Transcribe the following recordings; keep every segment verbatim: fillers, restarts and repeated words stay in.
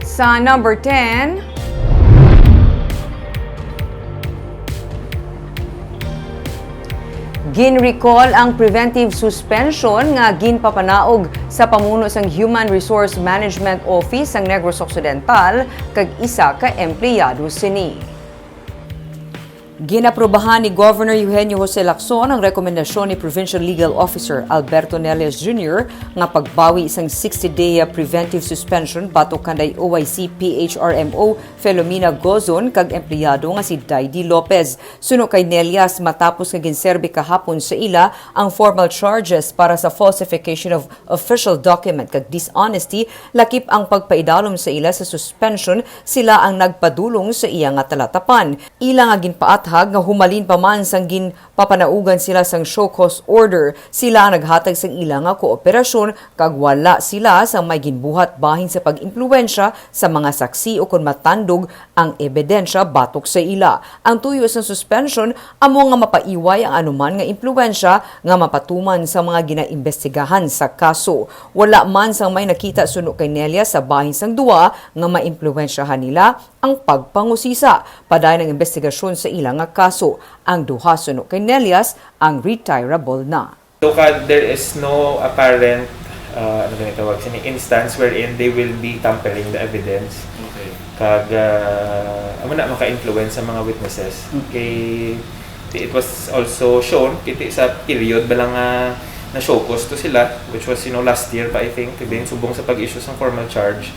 Sa number ten, ginrecall ang preventive suspension nga ginpapanaog sa pamuno sang Human Resource Management Office sang Negros Occidental kag isa ka empleyado sini. Ginaprobahan ni Governor Eugenio Jose Lacson ang rekomendasyon ni Provincial Legal Officer Alberto Nelias Junior nga pagbawi sang sixty-day preventive suspension batok kanday O I C P H R M O Filomena Gozon kag empleyado nga si Daidy Lopez. Suno kay Nelias, matapos nga ginserbi kahapon sa ila ang formal charges para sa falsification of official document kag dishonesty, lakip ang pagpaidalom sa ila sa suspension, sila ang nagpadulong sa iya nga talatapan. Ila nga ginpaathag nga humalin pa man sang ginpapanaugan sila sang show cause order, sila ang naghatag sang ila nga kooperasyon kag wala sila sang may ginbuhat bahin sa pag-impluwensya sa mga saksi ukon matandog ang ebidensya batok sa ila. Ang tuyo sang suspension amo nga mapaiway ang anuman nga impluwensya nga mapatuman sa mga ginaimbestigahan sa kaso. Wala man sang may nakita suno kay Nelias sa bahin sang duwa nga maimpluwensyahan nila ang pagpangusisa. Padayon ang imbestigasyon sa ila nga kaso. Ang duha suno kay Nelias ang retirable na. So, ka, there is no apparent, uh, ano ba yung tawag sini, instance wherein they will be tampering the evidence. Okay. Kag, uh, amo na, maka-influence sa mga witnesses. Mm. Kay, it was also shown, kiti sa period ba lang nga na show cause to sila, which was, you know, last year pa, I think, then subong sa pag-issue sa formal charge.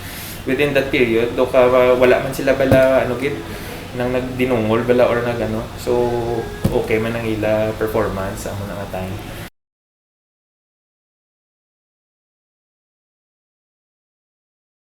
Within that period, do ka, wala man sila bala, ano gid, nang nagdinungol bala or nagano. So, okay man ang ila performance, amo na nga time.